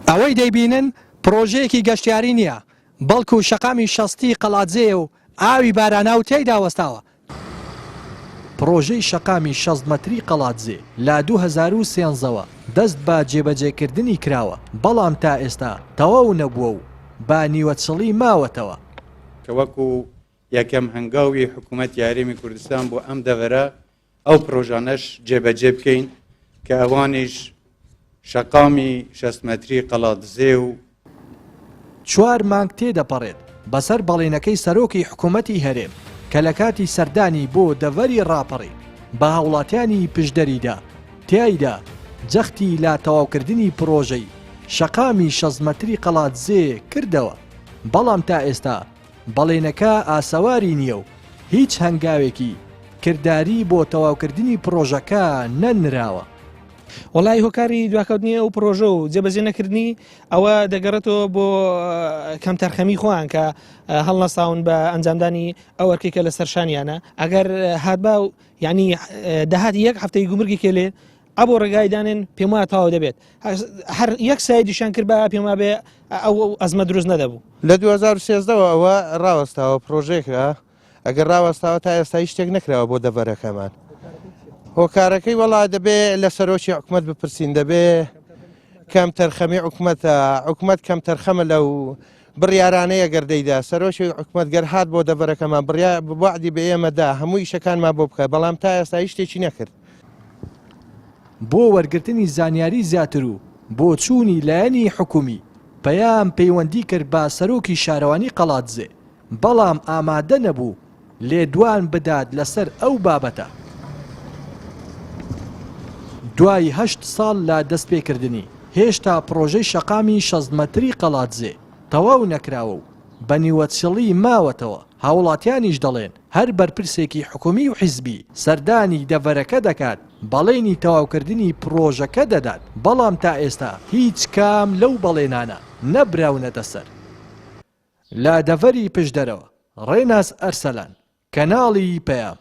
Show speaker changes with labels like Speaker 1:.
Speaker 1: ئەوەی دەیبینن پڕۆژەیەکی گەشتیاری نییە، بەڵکو شەقامی شەستی قەڵادزێیە و ئاوی باراناو تیایدا وەستاوە. پڕۆژەی شەقامی 60 مەتری قەڵادزێ لە 2013 وە دەست بە جێبەجێکردنی کراوە، بەڵام تا ئێستا تەواو نەبووە و بە نیوەچڵی ماوەتەوە.
Speaker 2: کە وەکو یەکەم هەنگاوی حکوومەتی هەرێمی کوردستان بۆ ئەم دەڤەرە ئەو پرۆژانەش جێبەجێ بکەین کە ئەوانیش شەقامی 60 مەتری قەڵادزێ و
Speaker 1: چوار مانگ تێدەپەڕێت بەسەر بەڵێنەکەی سەرۆکی حکوومەتی هەرێم کە لە کاتی سەردانی بۆ دەڤەری ڕاپەڕین بە هاوڵاتیانی پشدەری دا، تیایدا جەختی لە تەواوکردنی پڕۆژەی شەقامی 60 مەتری قەڵادزێ کردەوە، بەڵام تا ئێستا بەڵێنەکە ئاسەواری نییە و هیچ هەنگاوێکی کرداری بۆ تەواوکردنی پڕۆژەکە نەنراوە.
Speaker 3: وەڵایی هۆکاری دواکەوتنی ئەو پڕۆژە و جێبەجێ نەکردنی ئەوە دەگەڕێتەوە بۆ کەمتەرخەمی خۆیان کە هەڵنەساون بە ئەنجامدانی ئەو ئەرکەی کە لەسەر شانیانە ئەگەر هاتبا یعنی داهاتی یەک هەفتەی گومرگی کێلێ ئەبۆ ڕێگای دانێن پێم وایە تەواو دەبێت هەر یەک سایدیشان کرد بە پێم وابێ ئەو ئەزمە دروست نەدەبوو.
Speaker 2: لە 2013 ەوە ئەوە ڕاوەستاوە پرۆژەیەکە ئەگەر ڕاوەستاوە تا ئێستا هیچ شتێک نەکراوە بۆ دەڤەرەکەمان هۆکارەکەی وەڵا دەبێ لە سەرۆکی حکومەت بپرسین دەبێ کەم تەرخەمی حکومەتە حکومەت کەم تەرخەمە لەو بڕیارانەیە گەر دەیدا سەرۆکی حکومەت گەر هات بۆ دەڤەرەکەمان بڕیا وەعدی بە ئێمە دا هەموو ئیشەکانمان بۆ بکە بەڵام تا ئێستا هیچ شتێکی نەکرد.
Speaker 1: بۆ وەرگرتنی زانیاری زیاتر و بۆچوونی لایەنی حکومی، پەیام پەیوەندی کرد بە سەرۆکی شارەوانی قەڵادزێ، بەڵام ئامادە نەبوو لێدوان بدات لەسەر ئەو بابەتە. دوای هەشت ساڵ لە دەستپێکردنی، هێشتا پڕۆژەی شەقامی 60 مەتری قەڵادزێ تەواو نەکراوە و بە نیوەچڵی ماوەتەوە، هاوڵاتیانیش دەڵێن، هەر بەرپرسێکی حکومی و حیزبی سەردانی دەڤەرەکە دەکات بەڵێنی تەواوکردنی پڕۆژەکە دەدات، بەڵام تا ئێستا هیچ کام لەو بەڵێنانە نەبراونەتە سەر. لە دەڤەری پشدەرەوە، ڕێناس ئەرسەلان، کەناڵی پەیام.